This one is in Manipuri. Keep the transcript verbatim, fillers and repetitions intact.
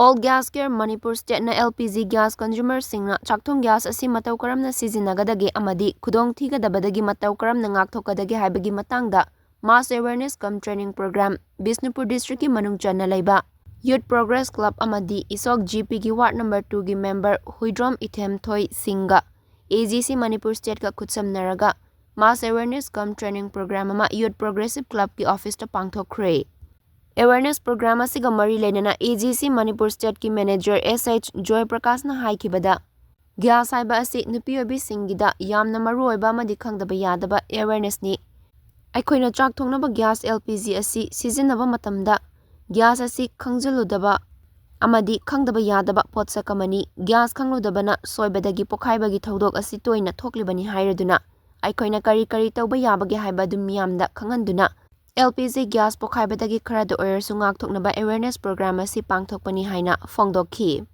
All Gas Care Manipur Stateꯅ L P G gas consumerꯁꯤꯡꯅ ꯆꯥꯛꯊꯣꯡ gas ꯑꯁꯤ ꯃꯇꯧ ꯀꯔꯝꯅ ꯁꯤꯖꯤꯟꯅꯒꯗꯒꯦ ꯑꯃꯗꯤ ꯈꯨꯗꯣꯡꯊꯤꯒꯗꯕꯗꯒꯤ ꯃꯇꯧ ꯀꯔꯝꯅ ꯉꯥꯛꯊꯣꯛꯀꯗꯒꯦ ꯍꯥꯏꯕꯒꯤ ꯃꯇꯥꯡꯗ mass awareness cum training program Bishnupur districtꯀꯤ ꯃꯅꯨꯡ ꯆꯟꯅ ꯂꯩꯕ Youth Progress Club ꯑꯃꯗꯤ ꯏꯁꯣꯛ G Pꯒꯤ ward number twoꯒꯤ member Huidrom ꯏꯊꯦꯝꯊꯣꯏ ꯁꯤꯡꯒ A G C Manipur Stateꯀ ꯈꯨꯠꯁꯝꯅꯔꯒ mass awareness cum training program ꯑꯃ Youth Progressive Clubꯀꯤ officeꯇ ꯄꯥꯡꯊꯣꯛꯈ꯭ꯔꯦ꯫ Awareness program ꯑꯁꯤꯒ ꯃꯔꯤ ꯂꯩꯅꯅ A G C Manipur Stateꯀꯤ manager S H joy ꯄ꯭ꯔꯀꯥꯁꯅ ꯍꯥꯏꯈꯤꯕꯗ, gas ꯍꯥꯏꯕ ꯑꯁꯤ ꯅꯨꯄꯤ ꯑꯣꯏꯕꯤꯁꯤꯡꯒꯤꯗ ꯌꯥꯝꯅ ꯃꯔꯨ ꯑꯣꯏꯕ ꯑꯃꯗꯤ ꯈꯪꯗꯕ ꯌꯥꯗꯕ awarenessꯅꯤ꯫ ꯑꯩꯈꯣꯏꯅ ꯆꯥꯛ ꯊꯣꯡꯅꯕ gas L P G ꯑꯁꯤ ꯁꯤꯖꯤꯟꯅꯕ ꯃꯇꯝꯗ gas ꯑꯁꯤ ꯈꯪꯖꯤꯜꯂꯨꯗꯕ ꯑꯃꯗꯤ ꯈꯪꯗꯕ ꯌꯥꯗꯕ ꯄꯣꯠꯁꯛ ꯑꯃꯅꯤ꯫ Gas ꯈꯪꯂꯨꯗꯕꯅ ꯁꯣꯏꯕꯗꯒꯤ ꯄꯣꯈꯥꯏꯕꯒꯤ ꯊꯧꯗꯣꯛ ꯑꯁꯤ ꯇꯣꯏꯅ ꯊꯣꯛꯂꯤꯕꯅꯤ ꯍꯥꯏꯔꯗꯨꯅ, ꯑꯩꯈꯣꯏꯅ ꯀꯔꯤ ꯀꯔꯤ ꯇꯧꯕ ꯌꯥꯕꯒꯦ ꯍꯥꯏꯕ ꯑꯗꯨ ꯃꯤꯌꯥꯝꯗ ꯈꯪꯍꯟꯗꯨꯅ, L P G gas ꯄꯣꯈꯥꯏꯕꯗꯒꯤ ꯈꯔꯗ ꯑꯣꯏꯔꯁꯨ ꯉꯥꯛꯊꯣꯛꯅꯕ awareness program ꯑꯁꯤ ꯄꯥꯡꯊꯣꯛꯄꯅꯤ ꯍꯥꯏꯅ ꯐꯣꯡꯗꯣꯛꯈꯤ꯫